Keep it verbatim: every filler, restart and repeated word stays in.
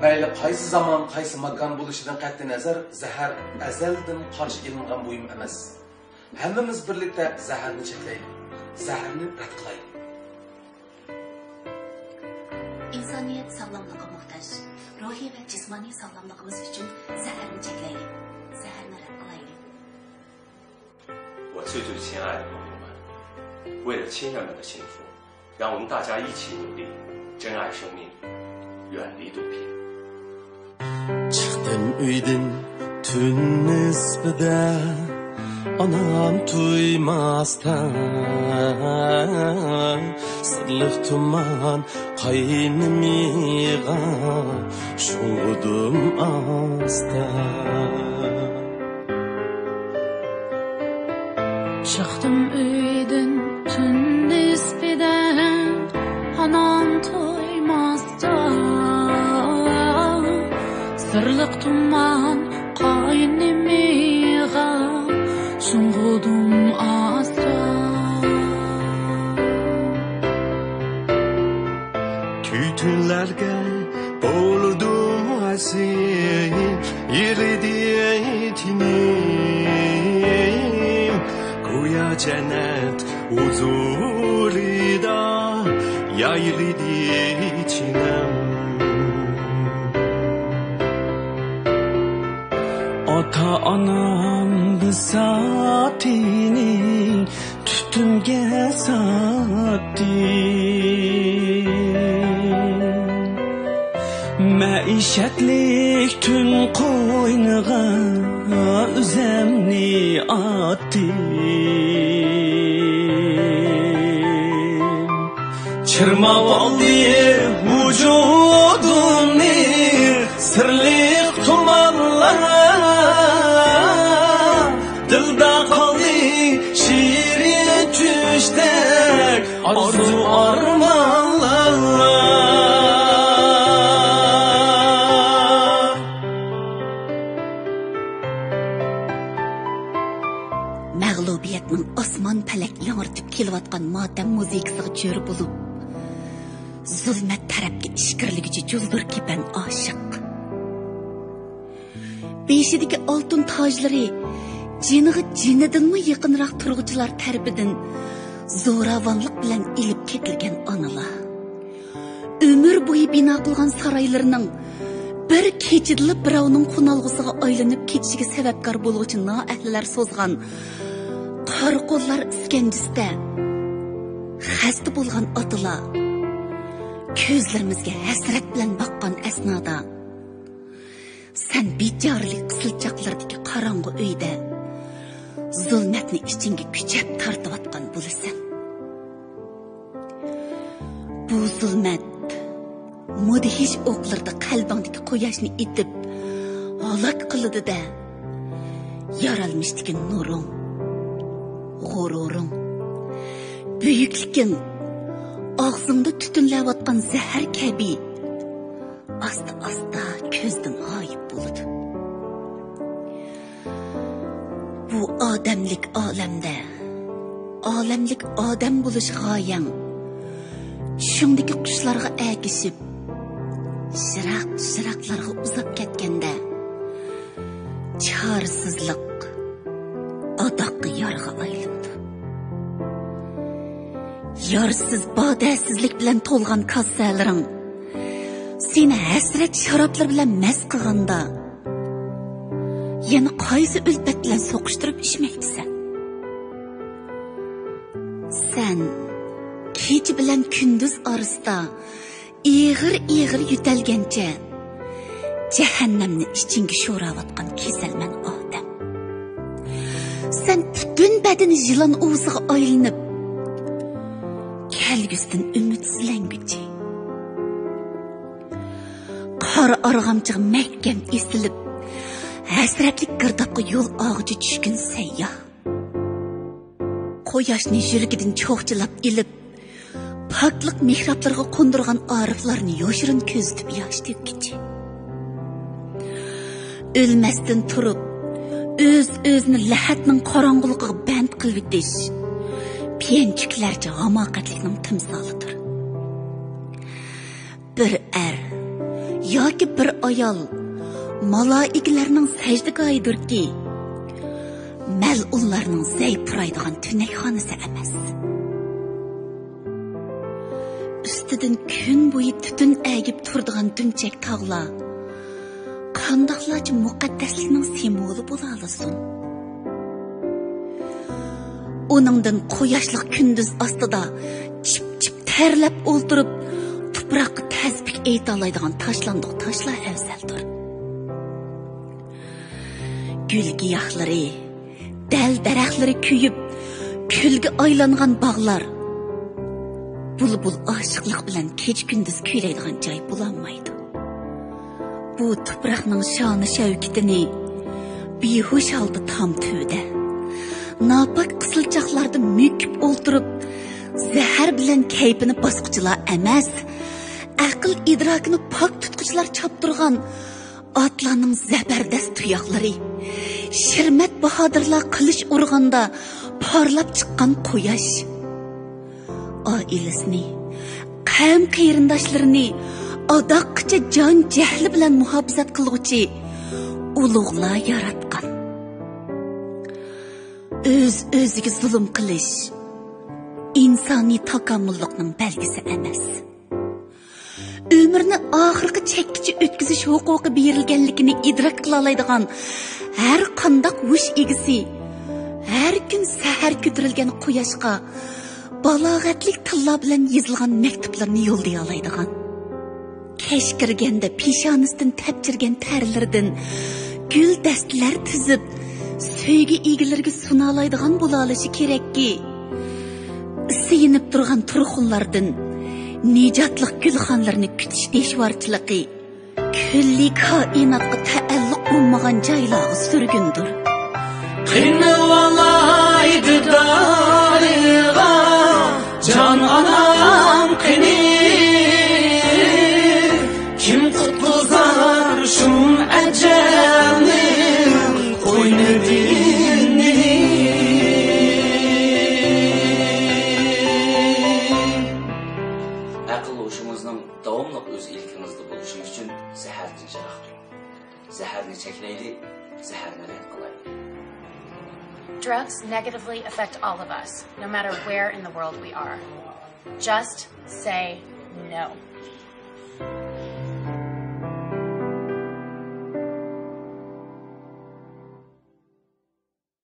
مەيلى قايسى زامان، قايسى ماكان بولۇشىدىن قەتئىينەزەر، زەھەر ئەزەلدىن قارشى ئېلىنغان بۇيۇم ئەمەس. ھەممىمىز بىرلىكتە زەھەرنى چەكلەيلى، زەھەرنى رەت قىلايلى. ئىنسانىيەت ساغلاملىققا موھتاج. روھىي ۋە جىسمانىي ساغلاملىقىمىز ئۈچۈن زەھەرنى چەكلەيلى، زەھەرنى رەت قىلايلى. 我最最亲爱的朋友们，为了亲人们的幸福，让我们大家一起努力，珍爱生命，远离毒品。 چىقتىم ئۆيدىن تۈن نىسپىدە، ئانام تۇيماستىن. سىرلىق تۇمان قاينىمىغا شۇڭغۇدۇم ئاستا. چىقتىم ئۆيدىن تۈن نىسپىدە، ئانام تۇيماستىن. سىرلىق تۇمان قاينىمىغا شۇڭغۇدۇم ئاستا. تۈتۈنلەرگە بولدۇم ئاسىي، يىغلىدى تېنىم. گويا جەننەت ھۇزۇرىدا يايرىدى چىنەم. ئاتا-ئانام بىساتىنى تۈتۈنگە ساتتىم. مەئىشەتلىك تۈن قوينىغا ئۆزۈمنى ئاتتىم. چىرماۋالدى ۋۇجۇدۇمنى سىرلىق تۇمانلار. دىلدا قالدى شېرىن چۈشتەك ئارزۇ ئارمانلار. مەغلۇبىيەتنىڭ ئاسمان پەلەك ياڭرىتىپ كېلىۋاتقان ماتەم مۇزىكىسىغا چۆرە بولۇپ، زۇلمەت تەرەپكە ئىچكىرىلىگۈچى جۇلدۇر كېپەن ئاشىق. بېشىدىكى ئالتۇن تاجلىرى جېنىغا جېنىدىنمۇ يېقىنراق تۇرغۇچىلار تەرىپىدىن زوراۋانلىق بىلەن ئېلىپ كېتىلگەن ئانىلار. ئۆمۈر بويى بىنا قىلغان سارايلىرىنىڭ بىر كېچىدىلا بىراۋنىڭ قونالغۇسىغا ئايلىنىپ كېتىشىگە سەۋەبكار بولغۇچى نائەھلىلەر سوزغان قارا قوللار ئىسكەنجىسىدە خەستە بولغان ئاتىلار كۆزلىرىمىزگە ھەسرەت بىلەن باققان ئەسنادا، سەن بىچارىلىك قىسىل چاغلىرىدىكى قاراڭغۇ ئۆيدە زۇلمەتنى ئىچىڭگە كۈچەپ تارتىۋاتقان بولىسەن. بۇ زۇلمەت مۇدھىش ئوقلىرىدا قەلبىڭدىكى قۇياشنى ئېتىپ ھالاك قىلىدۇ-دە، يارالمىشتىكى نۇرۇڭ، غۇرۇرۇڭ، بۈيۈكلۈكۈڭ، ئاغزىڭدا تۈتۈنلەۋاتقان زەھەر كەبى ئاستا-ئاستا كۆزدىن غايىب بولىدۇ. بۇ ئادەملىك ئالەمدە، ئالەملىك ئادەم بولۇش غايەڭ چۈشۈڭدىكى قۇشلارغا ئەگىشىپ، يىراق-يىراقلارغا ئۇزاپ كەتكەندە، چارىسىزلىق ئاداققى يارغا ئايلىنىدۇ. يارسىز بادەسىزلىك بىلەن تولغان كاسسەلىرىڭ سېنى ھەسرەت شارابلىرى بىلەن مەست قىلغاندا، يەنە قايسى ئۈلپەت بىلەن سوقۇشتۇرۇپ ئىچمەكچىسەن؟ سەن كېچە بىلەن كۈندۈز ئارىسىدا ئېغىر-ئېغىر يۆتەلگەنچە، جەھەننەمنى ئىچىڭگە شوراۋاتقان كېسەلمەن ئادەم. سەن پۈتۈن بەدىنى يىلان ئۇۋىسىغا ئايلىنىپ، كەلگۈسىدىن ئۈمىدسىزلەنگۈچى. قارا ئارغامچىغا مەھكەم ئېسىلىپ، ھەسرەتلىك گىردابقا يول ئالغۇچى چۈشكۈن سەيياھ. قۇياشنى يۈرىكىدىن چوقچىلاپ ئېلىپ، پاكلىق مېھرابلىرىغا قوندۇرغان ئارىفلارنى يوشۇرۇن كۆزىتىپ ياش تۆككۈچى. ئۆلمەستىن تۇرۇپ، ئۆز-ئۆزىنى لەھەتنىڭ قاراڭغۇلۇقىغا بەند قىلىۋېتىش پىيەنچۈكلەرچە ھاماقەتلىكنىڭ تىمسالىدۇر. بىر ئەر ياكى بىر ئايال مالائىكىلەرنىڭ سەجدىگاھىدۇركى، مەلئۇنلارنىڭ زەي پۇرايدىغان تۈنەكخانىسى ئەمەس. ئۈستىدىن كۈن بويى تۈتۈن ئەگىپ تۇرىدىغان دۈمچەك تاغلار قانداقلارچە مۇقەددەسلىكنىڭ سىمۋولى بولالىسۇن؟ ئۇنىڭدىن قۇياشلىق كۈندۈز ئاستىدا چىپ-چىپ تەرلەپ ئولتۇرۇپ، تۇپراققا تەسبىھ ئېيتالايدىغان تاشلاندۇق تاشلار ئەۋزەلدۇر. گۈل-گىياھلىرى، دەل-دەرەخلىرى كۆيۈپ، كۈلگە ئايلانغان باغلار، بۇلبۇل ئاشىقلىق بىلەن كېچە-كۈندۈز كۈيلەيدىغان جاي بولالمايدۇ. بۇ تۇپراقنىڭ شانى-شەۋكىتىنى بىھوش ھالدا تام تۈۋىدە، ناپاك قىسىلچاقلاردا مۆكۈپ ئولتۇرۇپ، زەھەر بىلەن كەيپىنى باسقۇچىلار ئەمەس، ئەقىل-ئىدراكىنى پاك تۇتقۇچىلار چاپتۇرغان ئاتلارنىڭ زەبەردەس تۇياقلىرى، شىرمەت باھادىرلار قىلىچ ئۇرغاندا پارلاپ چىققان قۇياش، ئائىلىسىنى، قەۋم-قېرىنداشلىرىنى ئاداققىچە جان-جەھلى بىلەن مۇھاپىزەت قىلغۇچى ئۇلۇغلار ياراتقان. ئۆز-ئۆزىگە زۇلۇم قىلىش ئىنسانىي تاكامۇللۇقنىڭ بەلگىسى ئەمەس. ئۆمرىنى ئاخىرقى چەككىچە ئۆتكۈزۈش ھوقۇقى بېرىلگەنلىكىنى ئىدراك قىلالايدىغان ھەر قانداق ھوش ئىگىسى ھەر كۈن سەھەر كۆتۈرۈلگەن قۇياشقا بالاغەتلىك تىللار بىلەن يېزىلغان مەكتۇپلىرىنى يوللىيالايدىغان، كەچ كىرگەندە پېشانىسىدىن تەپچىرگەن تەرلىرىدىن گۈل دەستىلەر تىزىپ، سۆيگۈ ئىگىلىرىگە سۇنالايدىغان بولالىشى كېرەككى، ئىسسىيىنىپ تۇرغان تۇرخۇنلاردىن نىجاتلىق گۈلخانلىرىنى كۈتۈش دىشۋارچىلىقى كۈللى كائىناتقا تەئەللۇق بولمىغان جايلارغا سۈرگۈندۇر. قېنىۋالاي دىدارىغا جان ئانام قېنى، كىم قۇتقۇزار شۇم ئەجەلنىڭ قوينىدىن مېنى؟ ئەقىل ھوشىڭىزنىڭ داۋاملىق ئۆز ئىلكىڭىزدە بولۇشى ئۈچۈن زەھەردىن يىراق تۇرۇڭ. زەھەرنى چەكلەيلى، زەھەرنى رەت قىلايلى. Drugs negatively affect all of us, no matter where in the world we are. Just say no.